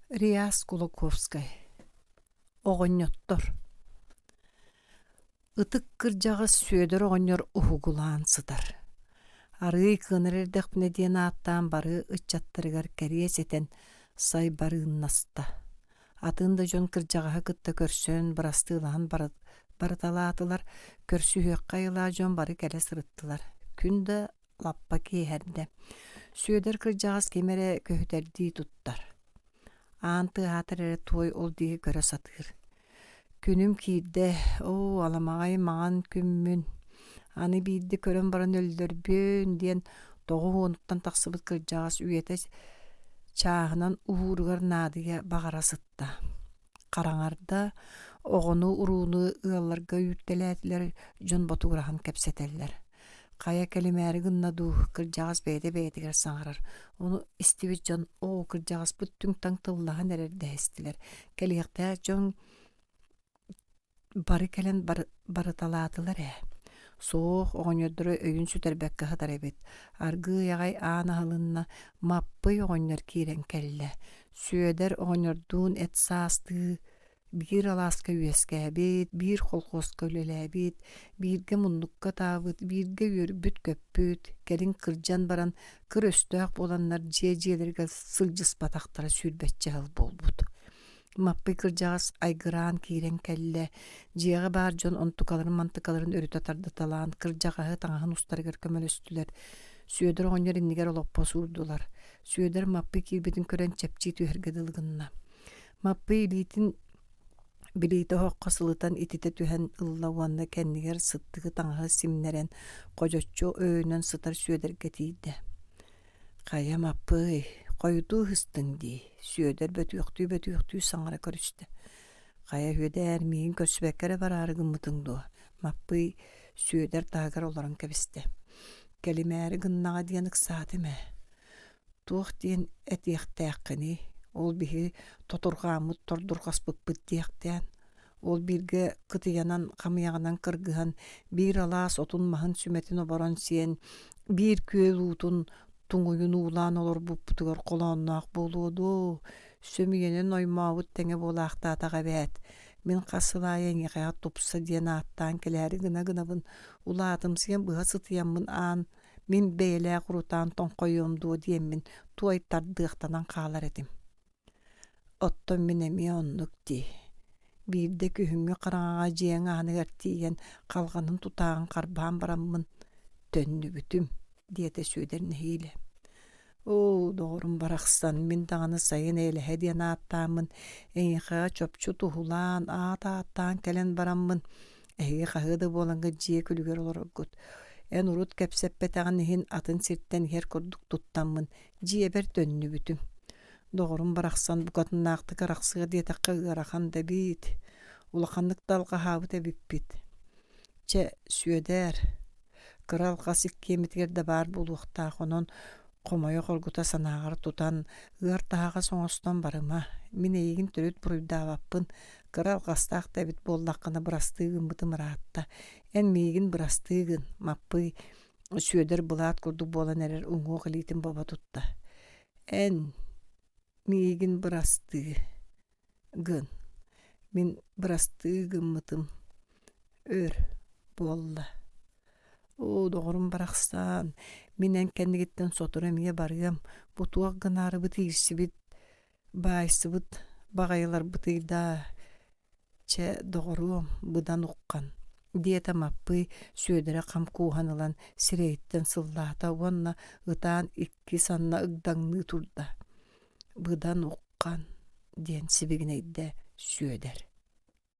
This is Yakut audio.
Реас Кулаковскай Оҕонньоттор Ытык кырдьаҕас Сүөдэр оҕонньор уһугулаан сытар. Арыый кыанар эрдэхпинэ диэн ааттаан бары ыччаттарыгар кэриэс этэн сайбарыыннаста. Атын да дьон кырдьаҕаһы кытта көрсөн, бырастыылаһан барыталаатылар, көрсүһүөххэ айылаах дьон бары кэлэ сырыттылар. Күн да лаппа киэһэрдэ. Сүөдэр кырдьаҕас ким эрэ көһүтэрдии туттар. Аан тыаһаатар эрэ туой ол диэки көрө сатыыр. Күнүм киирдэ, оо, аламаҕай маҥан күммүн. Аны биирдэ көрөн баран өллөрбүөн диэн 90-уттан тахсыбыт кырдьаҕас үйэтэ чааһынан уһууругар наадыйа баҕара сытта. Хараҥарда, оҕону-урууну ыалларга үүртэлээтилэр, дьон ботугураһан кэпсэтэллэр. Хайа кэлимээри гынна дуу, кырдьаҕас бэйэтэ бэйэтигэр саҥарар. Ону истибит дьон оо, кырдьаҕаспыт түҥ-таҥ тыллаһан эрэр дэһистилэр. Кэлиэхтээх дьон Бары кэлэн барыталаатылар ээ. Суох, оҕонньордоро өйүн сүтэрбэккэ сытар эбит. Аргыый аҕай аан аһылынна, Маппый оҕонньор киирэн кэллэ. Сүөдэр оҕонньордуун эт саастыы биир алааска үөскээбит, биир колхуоска үлэлээбит, бииргэ муннукка ытаабыт, бииргэ үөрбүт-көппүт, кэлин кырдьан баран кыр өстөөх буоланнар дьиэ-дьиэлэригэр сылдьыспатахтара сүүрбэччэ сыл буолбут. Маппый кырдьаҕас айгыраан киирэн кэллэ, дьиэҕэ баар дьон онтукаларын-мантыкаларын өрүтэ тардыталаан, кырдьаҕаһы таҥаһын устарыгар көмөлөстүлэр. Сүөдэр оҕонньор иннигэр олоппос уурдулар. Сүөдэр Маппый киирбитин көрөн чэпчии түһэргэ дылы гынна. Маппый илиитин билиитэ оһоххо сылытан ититэ түһэн ылла уонна кэннигэр сыттыгы таҥаһы симнэрэн, ходьоччу өйөнөн сытар Сүөдэргэ тиийдэ. Хайа, Маппый, хойутуу ыһыстыҥ дии, Сүөдэр бөтүөхтүү-бөтүөхтүү саҥара көрүстэ. Хайа, Үөдээр, миигин көрсүбэккэ эрэ бараары гыммытыҥ дуо? Маппый Сүөдэр таһыгар олорон кэбистэ. Кэлимээри гыннаҕа диэн ыксаатым ээ. Туох диэн этиэхтээххиний, ол биһи тотурҕааммыт тордурҕаспыппыт диэхтээн Ол бииргэ кытыйанан, хамыйаҕынан кыргыһан, биир алаас отун-маһын сүмэтин оборон сиэн, биир күөл уутун туҥуйун уулаан олорбуппутугар холоонноох буолуо дуо, сөмүйэнэн оймообут тэҥэ буолаахтаатах эбээт. Мин хас сыл аайы эйиэхэҕэ тупса диэн ааттаан кэлээри гына-гынабын, улаатымсыйан быһа сытыйаммын аан мин бэйэлээх урутаан тоҥхойуом дуо диэммин туой тардыахтанан хаалар этим. Оттон мин эмиэ оннук дии. Биирдэ күһүҥҥү хараҥаҕа дьиэҥ ааныгар тиийэн халҕанын тутааҕын харбаан бараммын төннүбүтүм, диэтэ Сүөдэр нэһиилэ. Оо, доҕорум барахсан, мин даҕаны сайын эйэлэһэ диэн ааттааммын, эйиэхэ чопчу туһулаан, аат ааттаан кэлэн бараммын, эһиги хаһыа да буолаҥҥыт дьиэ күлүгэр олороргут. Эн урут кэпсэппэтэҕин иһин атын сиртэн иһэр курдук туттаммын, дьиэбэр төннүбүтүм. Доҕорум барахсан букатыннаахтык арахсыа диэтэххэ ыарахан да эбит, улаханнык да алҕаһаабыт эбиппит. Чэ, Сүөдээр, кыра алҕас иккиэммитигэр да баар буолуохтаах, онон хомойо-хоргута санааҕар тутан, ыар таһаҕас оҥостон барыма. Мин эйигин төрүт буруйдаабаппын, кыра алҕастаах да эбит буоллаххына бырастыы гыммытым ыраатта. Эн миигин бырастыы гын, Маппый Сүөдэр былаат курдук буолан эрэр уҥуох илиитин бобо тутта. Эн миигин бырастыы гын, мин бырастыы гыммытым өр буолла. Оо, доҕорум барахсан, мин эн кэннигиттэн сотору эмиэ барыам, бу туох гынаарыбыт иирсибит, баайсыбыт баҕайыларбытый даа, Чэ, доҕоруом, быдан уххан, диэтэ Маппый Сүөдэрэ хам кууһан ылан сирэйиттэн сыллаата уонна ытаан икки санна ыгдаҥныы турда. Быдан уххан, диэн сибигинэйдэ Сүөдэр.